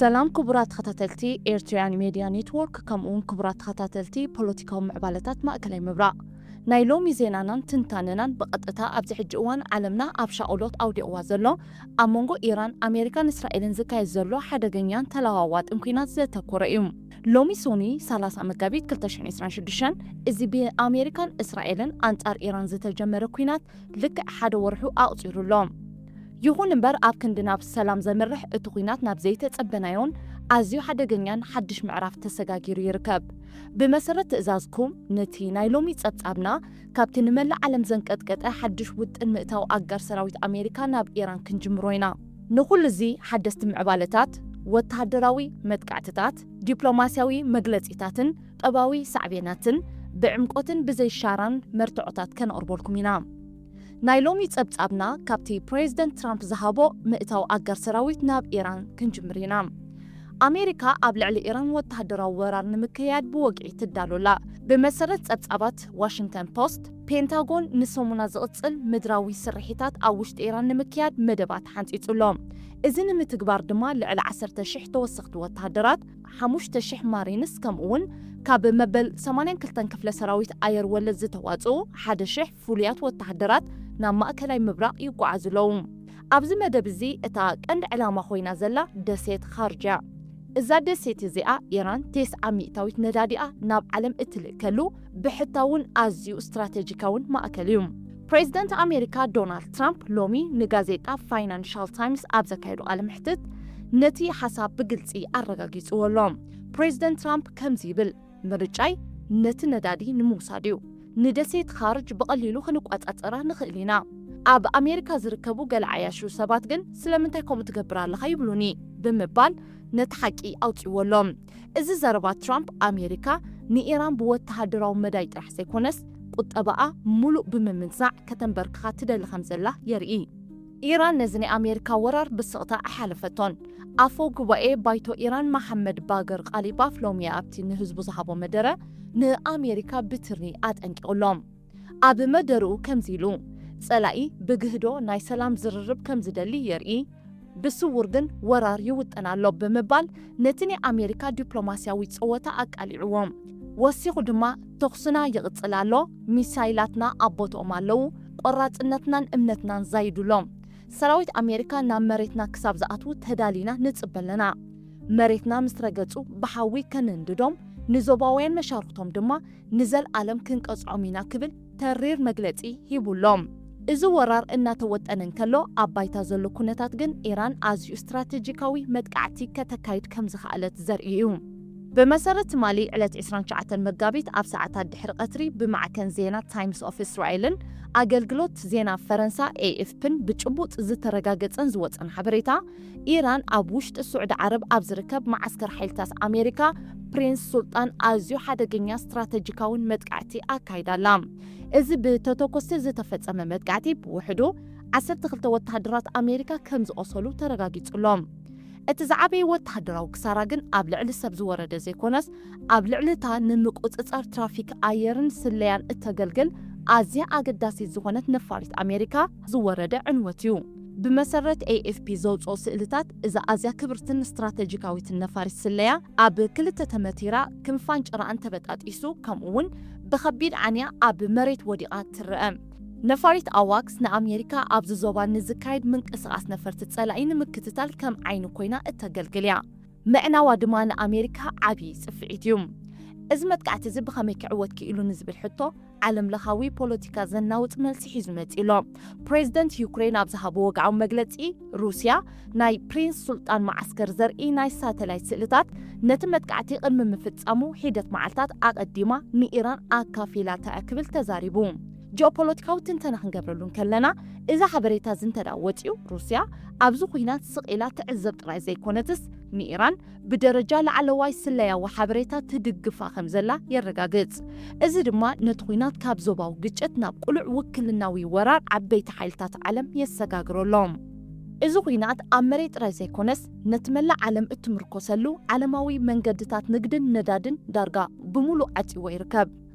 ሰላም ክቡራት ተኸታተልቲ ኤርትራውያን ሜድያ ኔትወርክ፣ ከምኡውን ክቡራት ተኸታተልቲ ፖለቲካዊ ምዕባለታት ማእከላይ ምብራቕ። ናይ ሎሚ ዜናናን ትንታነናን ብቐጥታ ኣብዚ ሕጂ እዋን ዓለምና ኣብ ሻቕሎት ኣውዲቕዋ ዘሎ ኣብ መንጎ ኢራን፣ ኣሜሪካን እስራኤልን ዝካየድ ዘሎ ሓደገኛን ተለዋዋጥን ኲናት ዘተኮረ እዩ። ሎሚ ሶኒ ሰላሳ መጋቢት ክልተ ሽሕን ዕስራን ሽዱሽተን፣ እዚ ብኣሜሪካን እስራኤልን ኣንጻር ኢራን ዝተጀመረ ኲናት ልክዕ ሓደ ወርሑ ኣቑጺሩ ኣሎ። ይኹን እምበር፣ ኣብ ክንዲ ናብ ሰላም ዘምርሕ፣ እቲ ኲናት ናብ ዘይተጸበናዮን ኣዝዩ ሓደገኛን ሓድሽ ምዕራፍ ተሰጋጊሩ ይርከብ። ብመሰረት ትእዛዝኩም፣ ነቲ ናይ ሎሚ ጸብጻብና፣ ካብቲ ንመላእ ዓለም ዘንቀጥቀጠ ሓድሽ ውጥን ምእታው ኣጋር ሰራዊት ኣሜሪካ ናብ ኢራን ክንጅምሮ ኢና። ንኹሉ እዚ ሓደስቲ ምዕባለታት፣ ወተሃደራዊ መጥቃዕትታት፣ ዲፕሎማስያዊ መግለጺታትን ቁጠባዊ ሳዕቤናትን ብዕምቆትን ብዘይ ሻራን መርትዖታት ከነቕርበልኩም ኢና። ናይ ሎሚ ጸብጻብና ካብቲ ፕሬዝደንት ትራምፕ ዝሃቦ ምእታው ኣጋር ሰራዊት ናብ ኢራን ክንጅምር ኢና። ኣሜሪካ ኣብ ልዕሊ ኢራን ወተሃደራዊ ወራር ንምክያድ ብወግዒ ትዳሎ ኣላ። ብመሰረት ጸብጻባት ዋሽንግተን ፖስት፣ ፔንታጎን ንሰሙና ዝቕጽል ምድራዊ ስርሒታት ኣብ ውሽጢ ኢራን ንምክያድ መደባት ሓንጺጹ ኣሎ። እዚ ንምትግባር ድማ ልዕሊ ዓሰርተ ሽሕ ተወሰኽቲ ወተሃደራት፣ ሓሙሽተ ሽሕ ማሪንስ፣ ከምኡውን ካብ መበል ሰማንያን ክልተን ክፍለ ሰራዊት ኣየር ወለድ ዝተዋጽኡ ሓደ ሽሕ ፍሉያት ወተሃደራት ናብ ማእከላይ ምብራቕ ይጓዓዙ ኣለዉ። ኣብዚ መደብ እዚ እታ ቀንዲ ዕላማ ኮይና ዘላ ደሴት ኻርጅ እያ። እዛ ደሴት እዚኣ ኢራን ተስዓ ሚእታዊት ነዳዲኣ ናብ ዓለም እትልእከሉ ብሕታውን ኣዝዩ ስትራተጂካውን ማእከል እዩ። ፕሬዝደንት ኣሜሪካ ዶናልድ ትራምፕ ሎሚ ንጋዜጣ ፋይናንሻል ታይምስ ኣብ ዘካየዶ ቃለ መሕትት ነቲ ሓሳብ ብግልጺ ኣረጋጊጽዎ ኣሎ። ፕሬዝደንት ትራምፕ ከምዚ ይብል፣ ምርጫይ ነቲ ነዳዲ ንምውሳድ እዩ። ንደሴት ኻርጅ ብቐሊሉ ክንቋጻጸራ ንኽእል ኢና። ኣብ ኣሜሪካ ዝርከቡ ገለ ዓያሹ ሰባት ግን ስለምንታይ ከምኡ ትገብር ኣለኻ ይብሉኒ ብምባል ነቲ ሓቂ ኣውጺዎ ኣሎ። እዚ ዘረባ ትራምፕ ኣሜሪካ ንኢራን ብወተሃደራዊ መዳይ ጥራሕ ዘይኮነስ ቁጠባኣ ሙሉእ ብምምንዛዕ ከተንበርክኻ ትደሊ ከም ዘላ የርኢ። ኢራን ነዚ ናይ ኣሜሪካ ወራር ብስቕታ ኣይሓለፈቶን። ኣፈ ጉባኤ ባይቶ ኢራን መሓመድ ባገር ቃሊባፍ ሎሚ ኣብቲ ንህዝቡ ዝሃቦ መደረ ንኣሜሪካ ብትሪ ኣጠንቂቑ ኣሎ። ኣብ መደርኡ ከምዚ ኢሉ፣ ጸላኢ ብግህዶ ናይ ሰላም ዝርርብ ከም ዝደሊ የርኢ፣ ብስውር ግን ወራር ይውጥን ኣሎ ብምባል ነቲ ናይ ኣሜሪካ ዲፕሎማስያዊ ጸወታ ኣቃሊዕዎ። ወሲኹ ድማ፣ ተኹስና ይቕጽል ኣሎ፣ ሚሳይላትና ኣብ ቦትኦም ኣለዉ፣ ቆራጽነትናን እምነትናን ዛይዱ ኣሎ። ሰራዊት ኣሜሪካ ናብ መሬትና ክሳብ ዝኣትዉ ተዳሊና ንጽበ ኣለና። መሬትና ምስ ረገጹ ብሓዊ ከነንድዶም፣ ንዞባውያን መሻርኽቶም ድማ ንዘልኣለም ክንቀጽዖም ኢና ክብል ተሪር መግለጺ ሂቡ ኣሎ። እዚ ወራር እናተወጠነ እንከሎ፣ ኣብ ባይታ ዘሎ ኩነታት ግን ኢራን ኣዝዩ ስትራተጂካዊ መጥቃዕቲ ከተካይድ ከም ዝኸኣለት ዘርኢ እዩ። ብመሰረት ትማሊ ዕለት ዕስራን ትሽዓተን መጋቢት ኣብ ሰዓታት ድሕሪ ቀትሪ ብማዕከን ዜና ታይምስ ኦፍ እስራኤልን ኣገልግሎት ዜና ፈረንሳ ኤኤፍፒን ብጭቡጥ ዝተረጋገጸን ዝወጸን ሓበሬታ፣ ኢራን ኣብ ውሽጢ ስዑዲ ዓረብ ኣብ ዝርከብ መዓስከር ሓይልታት ኣሜሪካ ፕሪንስ ሱልጣን ኣዝዩ ሓደገኛ ስትራተጂካውን መጥቃዕቲ ኣካይዳ ኣላ። እዚ ብተተኮስቲ ዝተፈጸመ መጥቃዕቲ ብውሕዱ ዓሰርተ ክልተ ወተሃደራት ኣሜሪካ ከም ዝቖሰሉ ተረጋጊጹ ኣሎ። እቲ ዝዓበየ ወተሃደራዊ ክሳራ ግን ኣብ ልዕሊ ሰብ ዝወረደ ዘይኮነስ፣ ኣብ ልዕሊ እታ ንምቁጽጻር ትራፊክ ኣየርን ስለያን እተገልግል ኣዝያ ኣገዳሲት ዝኾነት ነፋሪት ኣሜሪካ ዝወረደ ዕንወት እዩ። ብመሰረት ኤኤፍፒ ዘውጽኦ ስእልታት፣ እዛ ኣዝያ ክብርትን ስትራተጂካዊትን ነፋሪት ስለያ ኣብ ክልተ ተመቲራ፣ ክንፋን ጭራኣን ተበጣጢሱ፣ ከምኡ እውን ብኸቢድ ዓንያ ኣብ መሬት ወዲቓ ትረአ። ነፋሪት ኣዋክስ ንኣሜሪካ ኣብዚ ዞባ ንዝካየድ ምንቅስቓስ ነፈርቲ ጸላኢ ንምክትታል ከም ዓይኒ ኮይና እተገልግል እያ። ምዕናዋ ድማ ንኣሜሪካ ዓቢ ጽፍዒት እዩ። እዚ መጥቃዕቲ እዚ ብኸመይ ክዕወት ክኢሉ ንዝብል ሕቶ፣ ዓለምለኻዊ ፖለቲካ ዘናውጽ መልሲ ሒዙ መጺኡ ኣሎ። ፕሬዝደንት ዩክሬን ኣብ ዝሃቦ ወግዓዊ መግለጺ፣ ሩስያ ናይ ፕሪንስ ሱልጣን መዓስከር ዘርኢ ናይ ሳተላይት ስእልታት ነቲ መጥቃዕቲ ቅድሚ ምፍጻሙ ሒደት መዓልታት ኣቐዲማ ንኢራን ኣካፊላታ እያ ክብል ተዛሪቡ። ጂኦፖለቲካዊ ትንተና ክንገብረሉ እንከለና፣ እዚ ሓበሬታ እዚ እንተ ደኣ ወጺኡ፣ ሩስያ ኣብዚ ኲናት ስቕ ኢላ ትዕዘብ ጥራይ ዘይኮነትስ፣ ንኢራን ብደረጃ ላዕለዋይ ስለያዊ ሓበሬታ ትድግፋ ከም ዘላ የረጋግጽ። እዚ ድማ ነቲ ኲናት ካብ ዞባዊ ግጭት ናብ ቅሉዕ ውክልናዊ ወራር ዓበይቲ ሓይልታት ዓለም የሰጋግሮ ኣሎ። እዚ ኲናት ኣብ መሬት ጥራይ ዘይኮነስ፣ ነቲ መላእ ዓለም እትምርኮሰሉ ዓለማዊ መንገድታት ንግድን ነዳድን ዳርጋ ብምሉእ ዓጽይዎ ይርከብ።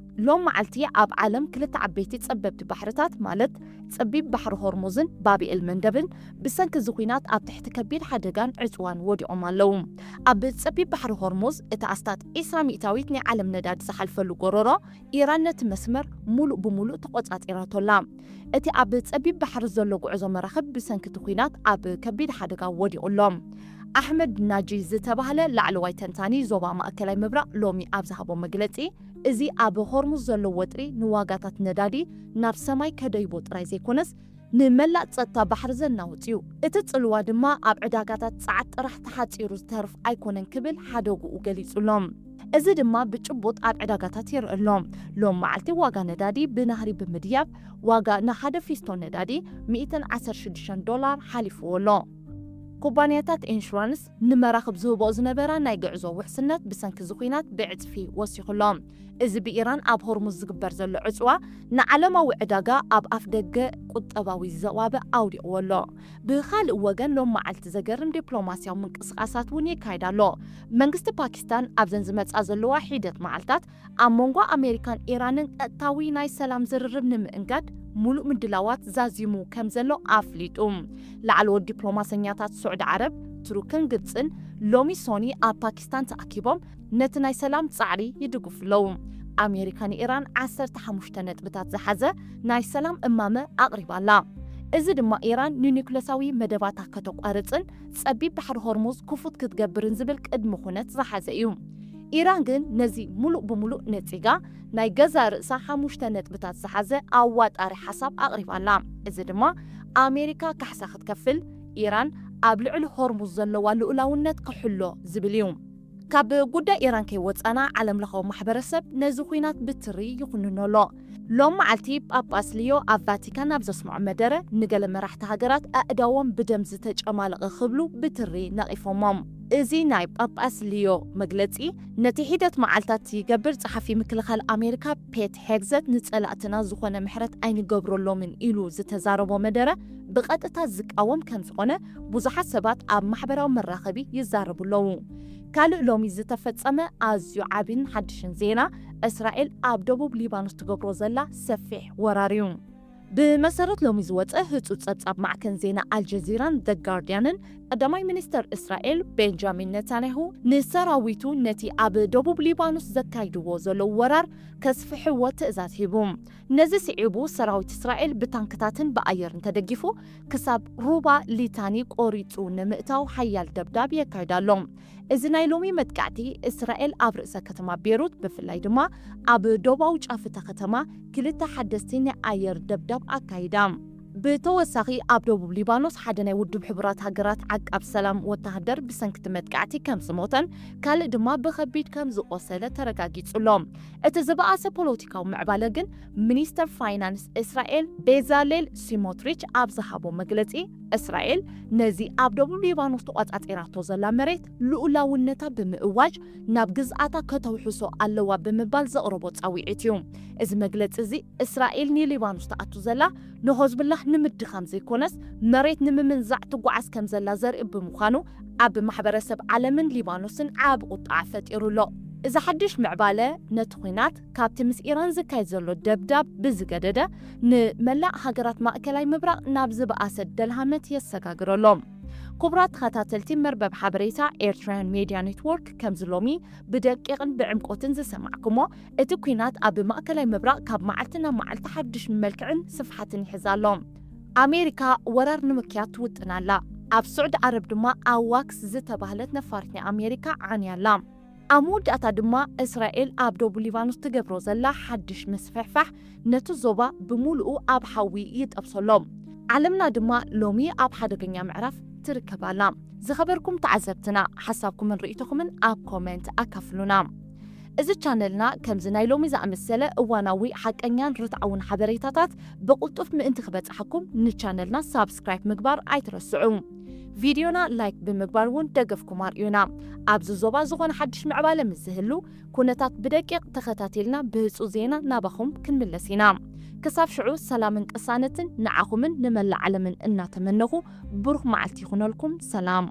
ሎም መዓልቲ ኣብ ዓለም ክልተ ዓበይቲ ጸበብቲ ባሕርታት፣ ማለት ጸቢብ ባሕሪ ሆርሙዝን ባብኤል መንደብን፣ ብሰንኪ እዚ ኲናት ኣብ ትሕቲ ከቢድ ሓደጋን ዕጽዋን ወዲቖም ኣለዉ። ኣብ ጸቢብ ባሕሪ ሆርሙዝ፣ እቲ ኣስታት ዒስራ ሚእታዊት ናይ ዓለም ነዳዲ ዝሓልፈሉ ጎረሮ፣ ኢራን ነቲ መስመር ሙሉእ ብሙሉእ ተቖጻጺራቶ ኣላ። እቲ ኣብ ጸቢብ ባሕሪ ዘሎ ጉዕዞ መራኽብ ብሰንኪ እቲ ኲናት ኣብ ከቢድ ሓደጋ ወዲቑ ኣሎ። ኣሕመድ ናጂ ዝተባህለ ላዕለዋይ ተንታኒ ዞባ ማእከላይ ምብራቕ ሎሚ ኣብ ዝሃቦ መግለጺ፣ እዚ ኣብ ሆርሙዝ ዘሎ ወጥሪ ንዋጋታት ነዳዲ ናብ ሰማይ ከደይቦ ጥራይ ዘይኮነስ፣ ንመላእ ጸጥታ ባሕሪ ዘናውጽ እዩ። እቲ ጽልዋ ድማ ኣብ ዕዳጋታት ጸዓት ጥራሕ ተሓጺሩ ዝተርፍ ኣይኮነን ክብል ሓደግኡ ገሊጹ ኣሎ። እዚ ድማ ብጭቡጥ ኣብ ዕዳጋታት ይርአ ኣሎ። ሎም መዓልቲ ዋጋ ነዳዲ ብናህሪ ብምድያብ፣ ዋጋ ንሓደ ፊስቶ ነዳዲ ሚእትን ዓሰርተ ሽዱሽተን ዶላር ሓሊፍዎ ኣሎ። ኩባንያታት ኢንሹራንስ ንመራኽብ ዝህብኦ ዝነበራ ናይ ግዕዞ ውሕስነት ብሰንኪ እዚ ኲናት ብዕጽፊ ወሲኹ ኣሎ። እዚ ብኢራን ኣብ ሆርሙዝ ዝግበር ዘሎ ዕጽዋ ንዓለማዊ ዕዳጋ ኣብ ኣፍደገ ቁጠባዊ ዘዋብእ ኣውዲቕዎ ኣሎ። ብኻልእ ወገን፣ ሎም መዓልቲ ዘገርም ዲፕሎማስያዊ ምንቅስቓሳት እውን ይካየድ ኣሎ። መንግስቲ ፓኪስታን ኣብዘን ዝመጻ ዘለዋ ሒደት መዓልታት ኣብ መንጎ ኣሜሪካን ኢራንን ቀጥታዊ ናይ ሰላም ዝርርብ ንምእንጋድ ሙሉእ ምድላዋት ዛዚሙ ከም ዘሎ ኣፍሊጡ። ላዕለዎት ዲፕሎማሰኛታት ስዑዲ ዓረብ፣ ቱርክን ግብጽን ሎሚ ሶኒ ኣብ ፓኪስታን ተኣኪቦም ነቲ ናይ ሰላም ጻዕሪ ይድግፉ ኣለዉ። ኣሜሪካ ንኢራን ዓሰርተ ሓሙሽተ ነጥብታት ዝሓዘ ናይ ሰላም እማመ ኣቕሪባ ኣላ። እዚ ድማ ኢራን ንኒኩለሳዊ መደባታ ከተቋርጽን ጸቢብ ባሕሪ ሆርሙዝ ክፉት ክትገብርን ዝብል ቅድመ ኩነት ዝሓዘ እዩ። ኢራን ግን ነዚ ሙሉእ ብሙሉእ ነጺጋ፣ ናይ ገዛእ ርእሳ ሓሙሽተ ነጥብታት ዝሓዘ ኣዋጣሪ ሓሳብ ኣቕሪባ ኣላ። እዚ ድማ ኣሜሪካ ካሕሳ ክትከፍል፣ ኢራን ኣብ ልዕሊ ሆርሙዝ ዘለዋ ልኡላውነት ክሕሎ ዝብል እዩ። ካብ ጉዳይ ኢራን ከይወጻና፣ ዓለምለኻዊ ማሕበረሰብ ነዚ ኲናት ብትሪ ይኹንኖ ኣሎ። ሎም መዓልቲ ጳጳስ ሊዮ ኣብ ቫቲካን ኣብ ዘስምዖ መደረ፣ ንገለ መራሕቲ ሃገራት ኣእዳዎም ብደም ዝተጨማለቐ ክብሉ ብትሪ ነቒፎሞም። እዚ ናይ ጳጳስ ሊዮ መግለጺ፣ ነቲ ሒደት መዓልታት ይገብር። ጸሓፊ ምክልኻል ኣሜሪካ ፔት ሄግዘት፣ ንጸላእትና ዝኾነ ምሕረት ኣይንገብረሎምን ኢሉ ዝተዛረቦ መደረ ብቐጥታ ዝቃወም ከም ዝኾነ ብዙሓት ሰባት ኣብ ማሕበራዊ መራኸቢ ይዛረቡ ኣለዉ። ካልእ ሎሚ ዝተፈጸመ ኣዝዩ ዓቢን ሓድሽን ዜና፣ እስራኤል ኣብ ደቡብ ሊባኖስ ትገብሮ ዘላ ሰፊሕ ወራር እዩ። ብመሰረት ሎሚ ዝወጸ ህጹጽ ጸብጻብ ማዕከን ዜና ኣልጀዚራን ዘ ጋርዲያንን፣ ቀዳማይ ሚኒስተር እስራኤል ቤንጃሚን ነታንያሁ ንሰራዊቱ ነቲ ኣብ ደቡብ ሊባኖስ ዘካይድዎ ዘለዉ ወራር ከስፍሕዎ ትእዛዝ ሂቡ። ነዚ ስዒቡ፣ ሰራዊት እስራኤል ብታንክታትን ብኣየርን ተደጊፉ፣ ክሳብ ሩባ ሊታኒ ቆሪጹ ንምእታው ሓያል ደብዳብ የካይድ ኣሎ። እዚ ናይ ሎሚ መጥቃዕቲ፣ እስራኤል ኣብ ርእሰ ከተማ ቤሩት፣ ብፍላይ ድማ ኣብ ደቡባዊ ጫፍ እታ ከተማ፣ ክልተ ሓደስቲ ናይ ኣየር ደብዳብ ኣካይዳ። ብተወሳኺ፣ ኣብ ደቡብ ሊባኖስ ሓደ ናይ ውድብ ሕቡራት ሃገራት ዓቃብ ሰላም ወተሃደር ብሰንኪ እቲ መጥቃዕቲ ከም ዝሞተን ካልእ ድማ ብኸቢድ ከም ዝቖሰለ ተረጋጊጹ ኣሎ። እቲ ዝበኣሰ ፖለቲካዊ ምዕባለ ግን፣ ሚኒስተር ፋይናንስ እስራኤል ቤዛሌል ሲሞትሪች ኣብ ዝሃቦ መግለጺ፣ እስራኤል ነዚ ኣብ ደቡብ ሊባኖስ ተቖጻጺራቶ ዘላ መሬት ልኡላውነታ ብምእዋጅ ናብ ግዝኣታ ከተውሕሶ ኣለዋ ብምባል ዘቕረቦ ጻውዒት እዩ። እዚ መግለጺ እዚ፣ እስራኤል ንሊባኖስ ትኣቱ ዘላ ንሆዝብላህ ንምድኻም ዘይኮነስ፣ መሬት ንምምንዛዕ ትጓዓዝ ከም ዘላ ዘርኢ ብምዃኑ፣ ኣብ ማሕበረሰብ ዓለምን ሊባኖስን ዓቢ ቁጥዓ ፈጢሩ ኣሎ። እዚ ሓድሽ ምዕባለ፣ ነቲ ኲናት ካብቲ ምስ ኢራን ዝካየድ ዘሎ ደብዳብ ብዝገደደ፣ ንመላእ ሃገራት ማእከላይ ምብራቕ ናብ ዝበኣሰ ደልሃመት የሰጋግሮ ኣሎ። ክቡራት ተኸታተልቲ መርበብ ሓበሬታ ኤርትራውያን ሜድያ ኔትወርክ፣ ከምዚ ሎሚ ብደቂቕን ብዕምቆትን ዝሰማዕኩሞ፣ እቲ ኲናት ኣብ ማእከላይ ምብራቕ ካብ መዓልቲ ናብ መዓልቲ ሓድሽ መልክዕን ስፍሓትን ይሕዝ ኣሎ። ኣሜሪካ ወራር ንምክያድ ትውጥን ኣላ። ኣብ ስዑዲ ዓረብ ድማ ኣዋክስ ዝተባህለት ነፋሪት ናይ ኣሜሪካ ዓንያ ኣላ። ኣብ መወዳእታ ድማ፣ እስራኤል ኣብ ደቡብ ሊባኖስ ትገብሮ ዘላ ሓድሽ ምስፍሕፋሕ፣ ነቲ ዞባ ብምሉኡ ኣብ ሓዊ ይጠብሶ ኣሎ። ዓለምና ድማ ሎሚ ኣብ ሓደገኛ ምዕራፍ ትርከብ ኣላ። ዝኸበርኩም ተዓዘብትና፣ ሓሳብኩምን ርእይቶኹምን ኣብ ኮመንት ኣካፍሉና። እዚ ቻነልና ከምዚ ናይ ሎሚ ዝኣመሰለ እዋናዊ፣ ሓቀኛን ርትዓውን ሓበሬታታት ብቕልጡፍ ምእንቲ ክበጽሓኩም፣ ንቻነልና ሳብስክራይብ ምግባር ኣይትረስዑ። ቪድዮና ላይክ ብምግባር እውን ደገፍኩም ኣርእዩና። ኣብዚ ዞባ ዝኾነ ሓድሽ ምዕባለ ምስ ዝህሉ፣ ኩነታት ብደቂቕ ተኸታቲልና ብህጹጽ ዜና ናባኹም ክንምለስ ኢና። ክሳብ ሽዑ፣ ሰላምን ቅሳነትን ንዓኹምን ንመላእ ዓለምን እናተመነኹ፣ ብሩኽ መዓልቲ ይኹነልኩም። ሰላም።